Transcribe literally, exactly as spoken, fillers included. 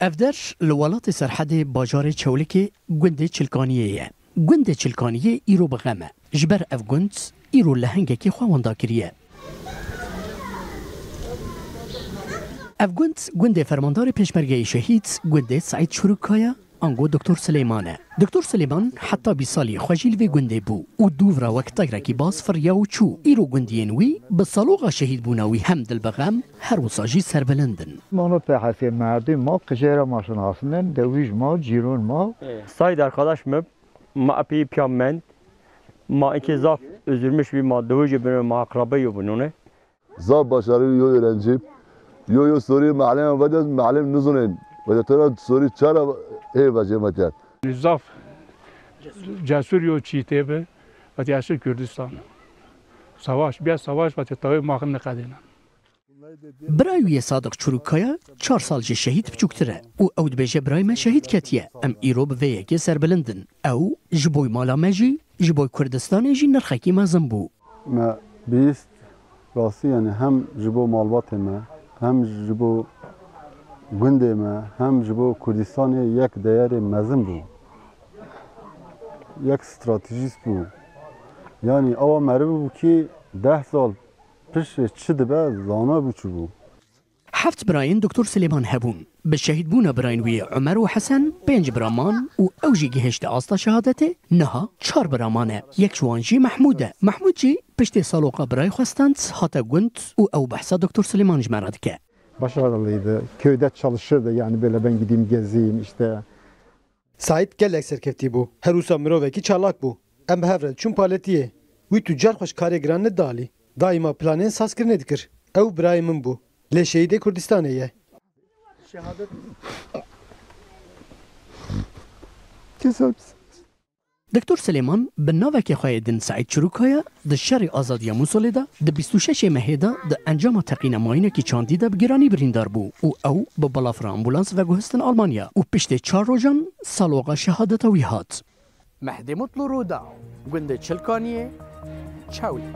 Ev der li welatê Serhedê bajarê Çewlikê gundê Çilkaniyê ye. Gundê Çilkaniyê îro bi xem e. Ji ber ev gund îro lehengekî xwe wenda kiriye. Ev gund, gundê fermandarê Pêşmergeyê Şehîd, gundê Seîd Çurukaya, ango Doktor Silêman e. Doktor Silêman heta bîst salî xwe jî li vê gundê bû û dûv re wek teyrekî baz firiya û çû. Îro gundiyên wî bi saloxa şehîdbûna wî hem dil bi xem, her wisa jî serbilind in. Mano P H S merdû ma qijêra ma şinasnin, dewîj ma, cîrûn ma. Saîd arkadaş mi, ma epî piya mend, ma ikê zaf üzülmüş wî, ma dewîjê bino, ma akrabeyo binone. Zaf başarılı yo öğrenci. Yo yo soruyu mealem vedet, mealem nizunên. Ve de tera soruyu çara hê vecê me kerd. Zaf cesur yo çîtê bi, ve de Kürdistan. Savaş, biya savaş, ve de tawê maxin ne kadena. Birayê wî yê Sadiq Çurukaya çar sal ji şehîd biçûktir e û ew dibêje birayê me şehîd ketiye. Em îro bi vê yekê serbilind in. Ew ji bo mala me jî, ji bo Kurdistanê jî nirxekî mezin bû. Me bihîst rastî, yanî hem ji bo malbatê me, hem ji bo gundê me, hem ji bo Kurdistanê yek deyerê mezin bû. Yek stratejîst bû. Yanî awa meriv bû kî deh sal piştê çi dibe zana bû çi bû. Heft birayên Doktor Silêman hebûn. Bi şehîdbûna birayên wî Omer û Hesen, pênc bira man û ew jî gihişte asta şehadetê, niha çar bira mane. Yek ji wan jî Mehmûd e. Mehmûd jî piştê saloqa birayê xwe stand, hate gund û ew behsa Doktor Silêman ji me re dike. Başarılıydı. Köyde çalışırdı, yani böyle ben gideyim gezeyim işte. Saîd gelek serkeftî bû. Her wisa mirovekî çalak bû. Em bi hev re diçûn paletiyê. Wî tu car xwe ji karê giran nedalî. Daîma planên sazkirinê dikir. Ew birayê min bû. Lê şehîdê Kurdistanê ye. Doktor Silêman bi navekê xwe yê din Seîd Çirûkaya di şerê azadiya Mûsulê de di bîst û şeşê mehê de di encama teqîna mayînekî çandî de bi giranî birîndar bû û ew bi balafira ambulans veguhestin Almanya û piştê çar rojan saloqa şehadeta wî hat. Mehdê Mutlu Rûdaw, gundê Çilkaniyê, Çewlîg.